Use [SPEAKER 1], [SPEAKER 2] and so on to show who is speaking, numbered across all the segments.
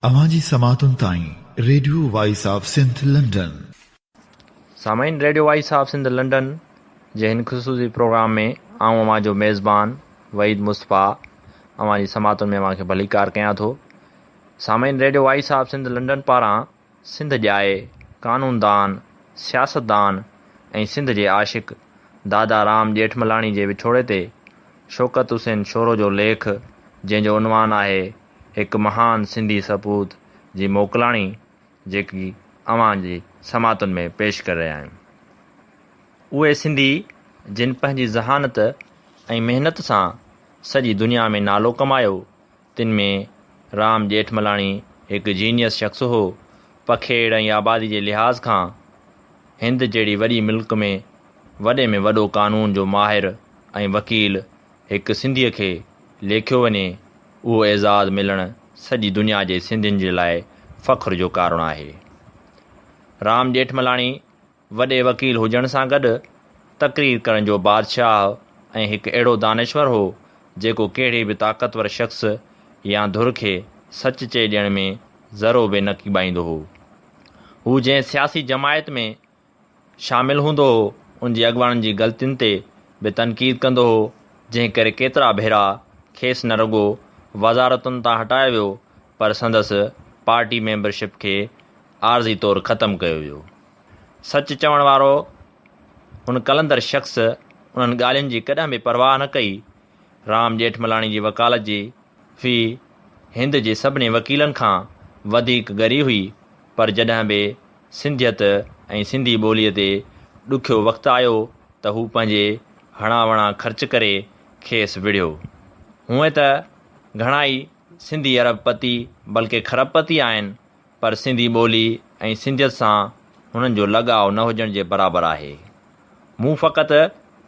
[SPEAKER 1] اوهان جي سماعتن تائين radio voice of Sindh London.
[SPEAKER 2] سامعين radio voice of Sindh London جي هن خصوصي پروگرام ۾ آئون اوهان جو ميزبان وحيد مصطفيٰ اوهان جي سماعتن ۾ اوهان کي ڀليڪار ڪيان ٿو. سامعين radio voice of Sindh London پاران سنڌ ڄائي قانوندان، سياستدان ۽ سنڌ جي عاشق دادا رام ڄيٺملاڻي جي وڇوڙي تي شوڪت حسين شورو جو ليک جنهن جو عنوان آهي هڪ مهان سنڌي سپوت جي موڪلاڻي جيڪي اوهان جي سماعتن ۾ پيش ڪري رهيا آهيون. اهي سنڌي جن پنهنجي ذهانت ۽ محنت سان سڄي دنيا ۾ نالو ڪمايو تن ۾ رام ڄيٺملاڻي هڪ جينيس شخص هو. پکيڙ ۽ آبادي جي لحاظ کان هند جهڙي وڏي ملڪ ۾ وڏي ۾ وڏو قانون جو ماهر ۽ وڪيل هڪ سنڌيء کي ليکيو وڃي، اهو اعزاز ملڻ سڄي دنيا جي سنڌين جي لاء فخر جو ڪارڻ آهي. رام ڄيٺملاڻي وڏي وڪيل هجڻ سان گڏ تقرير ڪرڻ جو بادشاهه ۽ هڪ اهڙو دانشور هو، جيڪو ڪهڙي به طاقتور شخص يا ڌر کي سچ چئي ڏيڻ ۾ ذرو به نه ڪيٻائيندو هو. هو جنهن سياسي جماعت ۾ شامل هوندو هو، ان جي اڳواڻن جي غلطين تي به تنقيد ڪندو هو، جنهن ڪري ڪيترا ڀيرا کيس نه رڳو وزارتن تان هٽايو ويو پر سندس پارٽي ميمبرشپ کي عارضي طور ختم ڪيو ويو. سچ چوڻ وارو هن قلندر شخص انهن ڳالهين جي ڪڏهن به پرواهه نه ڪئي. رام ڄيٺملاڻي جي وڪالت جي في هند جي سڀني وڪيلن کان وڌيڪ ڳري هئي، پر جڏهن به سنڌيت ۽ سنڌي ٻوليء تي ڏکيو وقت آيو ته هو پنهنجي هڙان وڙان خرچ ڪري کيس وڙهيو. هونئن ته گهڻائي سنڌي ارب پتي بلڪه کرب پتي آهن، پر سنڌي ٻولي ۽ سنڌيت سان هنن جو لڳاء نه هجڻ جي برابر آهي. مون فقط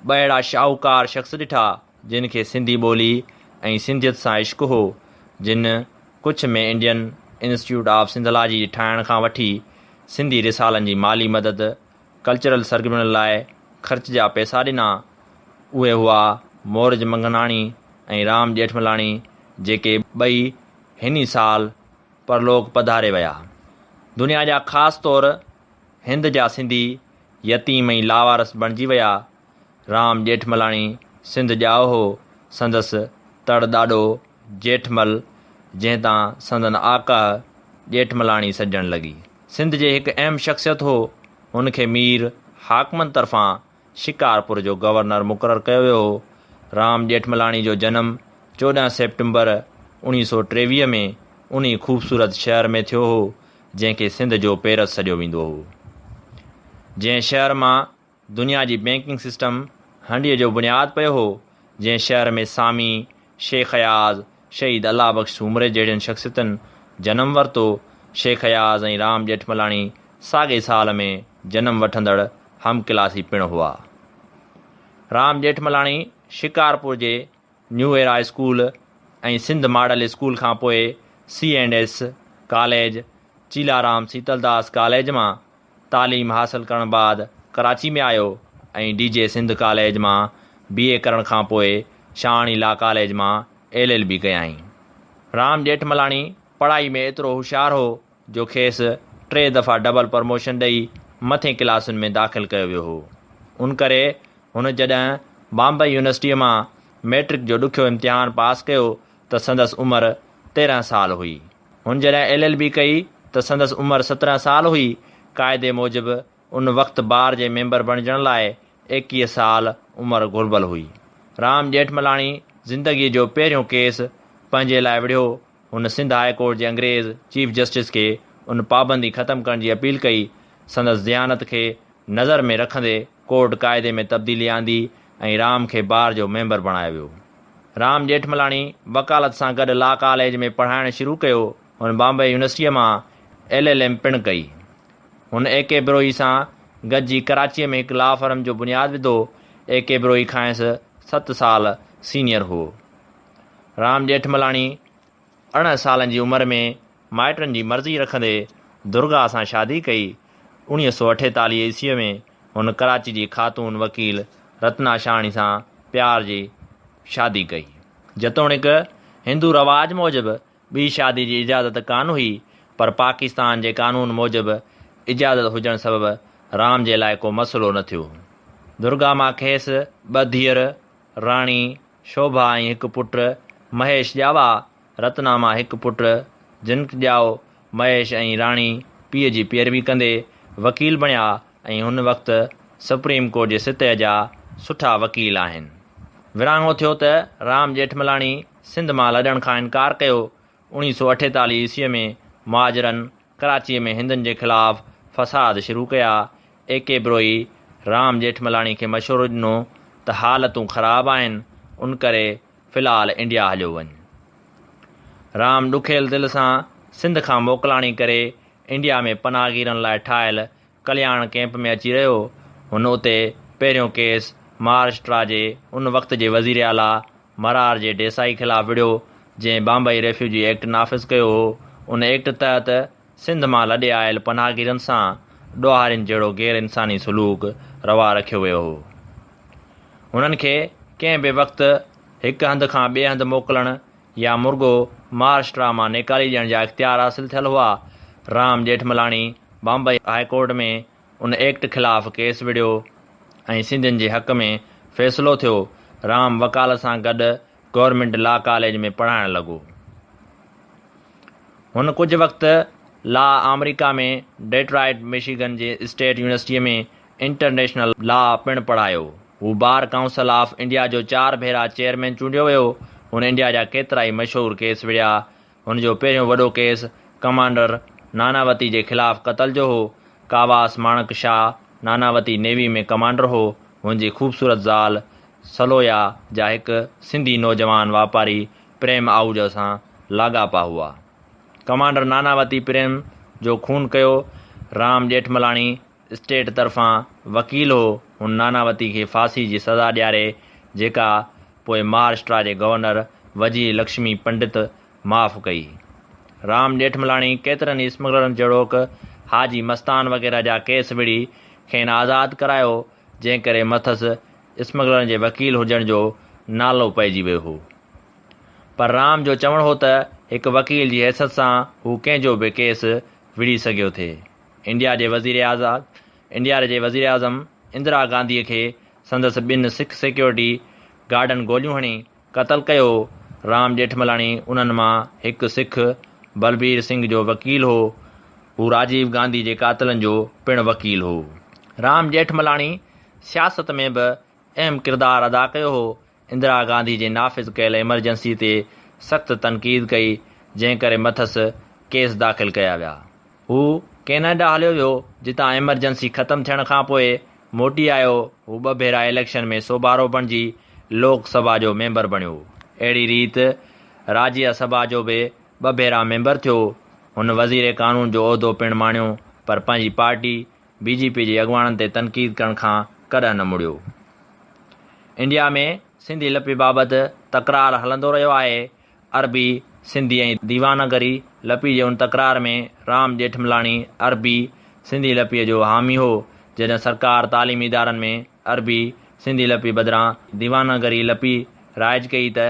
[SPEAKER 2] ٻه اهڙا شاهوڪار شخص ڏٺا، جن کي سنڌي ٻولي ۽ سنڌيت سان عشق هو، جن ڪڇ ۾ انڊين انسٽيٽيوٽ آف سنڌالاجي جي ٺاهڻ کان وٺي سنڌي رسالن جي مالي مدد، ڪلچرل سرگرمين لاء خرچ جا پئسا ڏنا، اهي هئا مورج منگهناڻي ۽ رام ڄيٺملاڻي، جيڪي ٻئي هن ئي سال پرلوڪ پڌاري ويا. دنيا جا خاص طور هند جا سنڌي يتيم ۽ لاوارث بڻجي ويا. رام ڄيٺملاڻي سنڌ ڄائو هو. سندس تڙ ڏاڏو جيٺمل، جنهن تان سندن آڪهه ڄيٺملاڻي سڏجڻ لڳي. سنڌ جي هڪ اهم شخصيت هو. هن کي مير حاڪمن طرفان شڪارپور جو گورنر مقرر ڪيو ويو هو. رام ڄيٺملاڻي جو جنم 14 سيپٽمبر 1923 ۾ انهي خوبصورت شهر ۾ ٿيو هو، جنهن کي سنڌ جو پيرس سڏيو ويندو هو. جنهن شهر مان دنيا جي بئنڪنگ سسٽم هنڊيء جو بنياد پيو هو، جنهن شهر ۾ سامي، شيخ اياز، شهيد الله بخش سومري جهڙين شخصيتن جنم ورتو، شيخ اياز ۽ رام ڄيٺملاڻي ساڳئي سال ۾ جنم وٺندڙ هم ڪلاسي پڻ هئا. رام ڄيٺملاڻي شڪارپور جي new era school ۽ Sindh model school کان پوء C and S college, Chellaram Sitaldas college مان تعليم حاصل ڪرڻ بعد ڪراچي ۾ آيو ۽ ڊي جي سنڌ ڪاليج مان بي اي ڪرڻ کان پوء شاهاڻي لا ڪاليج مان ايل ايل بي ڪيائين. رام ڄيٺملاڻي پڙهائي ۾ ايترو هوشيار هو جو کيس ٽي دفعا ڊبل پرموشن ڏئي مٿين ڪلاسن ۾ داخل ڪيو ويو هو. ان ڪري هن جڏهن بامبئي يونيورسٽيء مان مئٽرڪ جو ڏکيو امتحان پاس ڪيو ته سندس عمر 13 سال هئي. هن جڏهن ايل ايل بي ڪئي ته سندس عمر 17 سال هئي. قاعدي موجب ان وقت بار جي ميمبر بڻجڻ لاء 21 سال عمر گهربل هئي. رام ڄيٺملاڻي زندگيء جو پهريون ڪيس پنهنجي لاء وڙهيو. هن سنڌ هاء ڪورٽ جي انگريز چيف جسٽس کي ان پابندي ختم ڪرڻ جي اپيل ڪئي. سندس ذهانت کي نظر ۾ رکندي ڪورٽ قاعدي ۾ تبديلي آندي ۽ رام کي بار جو ميمبر بڻايو ويو. رام ڄيٺملاڻي وڪالت سان گڏ لا ڪاليج ۾ پڙهائڻ شروع ڪيو. هن بامبي يونيورسٽيء مان ايل ايل ايم پڻ ڪئي. هن اي ڪي بروهي سان گڏجي ڪراچيء ۾ هڪ لا فرم جو بنياد وڌو. اي ڪي بروهي کانئس ست سال سينيئر هو. رام ڄيٺملاڻي 18 سالن جي عمر ۾ مائٽن جي مرضي رکندي درگا سان شادي ڪئي. 1948 عيسويء ۾ هن ڪراچي جي خاتون وڪيل رتنا شاهاڻي سان پيار جي شادي ڪئي. جيتوڻيڪ هندو رواج موجب ٻي شادي جي اجازت ڪانه هئي، پر پاڪستان جي قانون موجب اجازت هجڻ سبب رام جي لاء ڪو مسئلو نه ٿيو. درگا مان کيس ٻه ڌيئر، راڻي، شوڀا ۽ هڪ پٽ مهيش ڄاوا. رتنا مان هڪ پٽ جنڪ ڄائو. مهيش ۽ راڻي پيء جي پيروي ڪندي وڪيل بڻيا ۽ هن وقت سپريم ڪورٽ جي سطح جا سٺا وڪيل آهن. ورهاڱو ٿيو ته رام ڄيٺملاڻي سنڌ مان لڏڻ کان انڪار ڪيو. 1948 عيسويء ۾ مهاجرن ڪراچيء ۾ هندن جي خلاف فساد شروع ڪيا. اي ڪي بروهي رام ڄيٺملاڻي کي مشورو ڏنو ته حالتون خراب آهن، ان ڪري في الحال انڊيا هليو وڃ. رام ڏکيل دل سان سنڌ کان موڪلاڻي ڪري انڊيا ۾ پناهگيرن لاء ٺاهيل ڪلياڻ ڪئمپ ۾ اچي رهيو. هن اتي پهريون ڪيس مهاراشٽرا جي ان وقت جي وزيراعليٰ مرار جي ڊيسائي خلاف وڙهيو، جنهن بامبئي ريفيوجي ايڪٽ نافذ ڪيو هو. ان ايڪٽ تحت سنڌ مان لڏي آيل پناهگيرن سان ڏوهارين جهڙو غير انساني سلوڪ روا رکيو ويو هو. هنن کي ڪنهن به وقت هڪ هنڌ کان ٻئي هنڌ موڪلڻ يا مرڳو مهاراشٽرا مان نيڪالي ڏيڻ جا اختيار حاصل ٿيل هئا. رام ڄيٺملاڻي بامبئي هاء ڪورٽ ۾ ان ايڪٽ خلاف ڪيس وڙهيو ۽ سنڌين جي حق ۾ فيصلو ٿيو. رام وڪالت سان گڏ گورنمينٽ لا ڪاليج ۾ پڙهائڻ لڳو. هن ڪجهه وقت لا آمريڪا ۾ ڊيٽرائٽ مشيگن جي اسٽيٽ يونيورسٽيء ۾ انٽرنيشنل لا پڻ پڙهايو. هو بار ڪائونسل آف انڊيا جو چار ڀيرا چيئرمين چونڊيو ويو. هن انڊيا جا ڪيترائي مشهور ڪيس وڙهيا. هن جو پهريون وڏو ڪيس ڪمانڊر ناناوتي جي خلاف قتل جو هو. ڪاواس ماڻڪ شاهه ناناوتي نيوي ۾ ڪمانڊر هو. هن جي خوبصورت زال سلويا جا هڪ سنڌي نوجوان واپاري پريم آهوجا سان لاڳاپا هئا. ڪمانڊر ناناوتي پريم جو خون ڪيو. رام ڄيٺملاڻي اسٽيٽ طرفان وڪيل هو. هن ناناوتي کي ڦاسي جي سزا ڏياري، جيڪا پوء مهارشٽرا جي گورنر وجيه لڪشمي پنڊت معاف ڪئي. رام ڄيٺملاڻي ڪيترن ئي اسمگلرن جهڙوڪ حاجي مستان وغيره جا ڪيس وڙهي کين آزاد ڪرايو، جنهن ڪري مٿس اسمگلرن جي وڪيل هجڻ جو نالو پئجي ويو هو. پر رام جو چوڻ هو ته هڪ وڪيل جي حيثيت سان هو ڪنهن جو به ڪيس وڙهي سگهيو ٿي. انڊيا جي انڊيا جي وزيراعظم اندرا گانڌيء کي سندس ٻن سک سيڪيورٽي گارڊن گوليون هڻي قتل ڪيو. رام ڄيٺملاڻي انهن مان هڪ سک بلبير سنگهه جو وڪيل هو. هو راجيو گانڌي جي قاتلن جو پڻ وڪيل هو. رام ڄيٺملاڻي سياست ۾ به اهم ڪردار ادا ڪيو هو. اندرا گانڌي جي نافذ ڪيل ايمرجنسي تي سخت تنقيد ڪئي، جنهن ڪري مٿس ڪيس داخل ڪيا ويا. هو ڪينيڊا هليو ويو، جتان ايمرجنسي ختم ٿيڻ کان پوء موٽي آيو. هو ٻه ڀيرا اليڪشن ۾ سوڀارو بڻجي لوڪ سڀا جو ميمبر بڻيو. اهڙي ريت راجيه سڀا جو به ٻه ڀيرا ميمبر ٿيو. هن وزير قانون جو عهدو پڻ ماڻيو، پر پنهنجي پارٽي بي جي پي جي اڳواڻن تي تنقيد ڪرڻ کان ڪڏهن نه مڙيو. انڊيا ۾ سنڌي لپي بابت تڪرار هلندو رهيو آهي. عربي، سنڌي ۽ ديواناگري لپي جي ان تڪرار ۾ رام ڄيٺملاڻي عربي، سنڌي لپيء جو حامي هو. جڏهن سرڪار تعليمي ادارن ۾ عربي، سنڌي لپي بدران ديواناگري لپي رائج ڪئي ته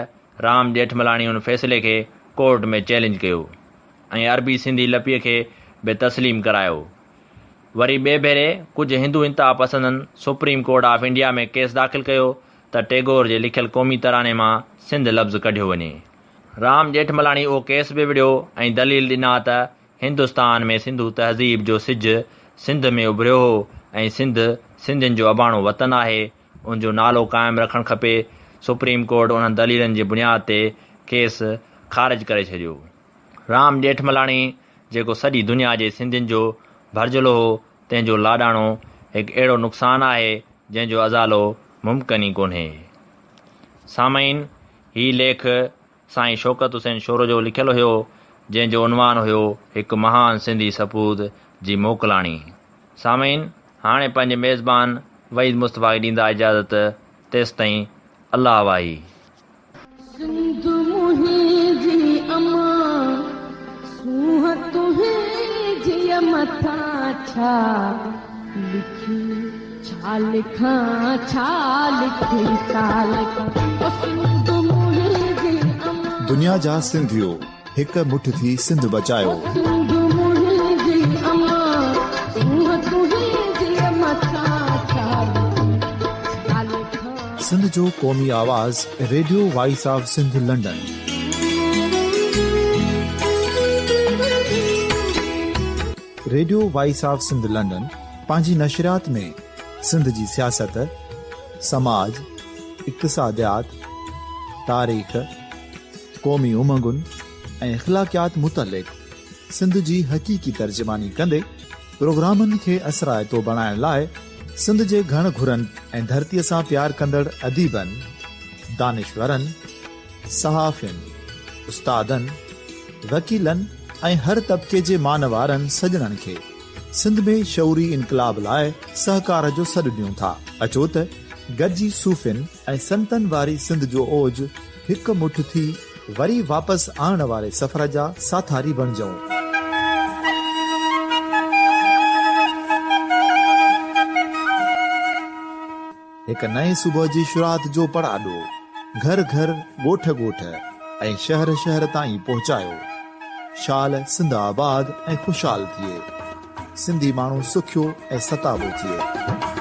[SPEAKER 2] رام ڄيٺملاڻي ان فيصلي کي ڪورٽ ۾ چئلينج ڪيو ۽ عربي سنڌي لپيء کي به تسليم ڪرايو. وري ٻئي ڀيري ڪجهه هندو انتها پسندن supreme court of India ۾ case داخل ڪيو ته ٽيگور جي لکيل قومي تراني مان سنڌ لفظ ڪڍيو وڃي. رام ڄيٺملاڻي اهو ڪيس به وڙهيو ۽ دليل ڏنا ته هندستان ۾ سنڌو تهذيب جو سج سنڌ ۾ اڀريو هو ۽ سنڌ سنڌين جو اباڻو وطن آهي، ان جو نالو قائم رکڻ کپي. سپريم ڪورٽ انهن دليلن جي بنياد تي ڪيس خارج ڪري ڇڏيو. رام ڄيٺملاڻي جيڪو سڄي دنيا جي سنڌين جو ڀرجهلو هو، تنهن جو لاڏاڻو هڪ اهڙو نقصان آهي، جنهن جو ازالو ممڪن ئي ڪونهي. سامعين! هي ليک سائين شوڪت حسين شورو جو لکيل هيو، جنهن جو عنوان هيو هڪ مهان سنڌي سپوت جي موڪلاڻي. سامعين! هاڻي پنهنجي ميزبان وحيد مصطفيٰ کي ڏيندا اجازت، تيستائين الله واهي.
[SPEAKER 3] سنڌ منهنجي امان سونهن تنهنجيء مٿان ڇا لکي ڇا لکان ڇا لکي ڇا لکان او سنڌ منهنجي امان.
[SPEAKER 1] دنيا جا سنڌيو هڪ مٺ ٿي سنڌ بچايو.
[SPEAKER 3] او سنڌ.
[SPEAKER 1] سنڌ جو قومي آواز radio voice of Sindh London. Radio voice of Sindh London پنهنجي نشريات ۾ سنڌ جي سياست، سماج، اقتصاديات، تاريخ، قومي امنگن ۽ اخلاقيات متعلق سنڌ جي حقيقي ترجماني ڪندي پروگرامن کي اثرائتو بڻائڻ لاء سنڌ جي گهڻ گهرن ۽ ڌرتيء سان پيار ڪندڙ اديبن، دانشورن، صحافين، استادن، وڪيلن ۽ هر طبقي جي مان وارن سڄڻن کي سنڌ ۾ شعوري انقلاب لاء سهڪار جو سڏ ڏيون ٿا. اچو ته گڏجي صوفين ۽ سنتن واري سنڌ جو اوج هڪ مٺ ٿي وري واپس آڻڻ واري سفر جا ساٿاري بڻجون. هڪ نئين صبح جي شروعات جو پڙاڏو گهر گهر، ڳوٺ ڳوٺ ۽ شهر شهر تائين پهچايو. شال سنڌ آباد ۽ خوشحال ٿئي. سنڌي ماڻهو سکيو ۽ ستابو ٿئي.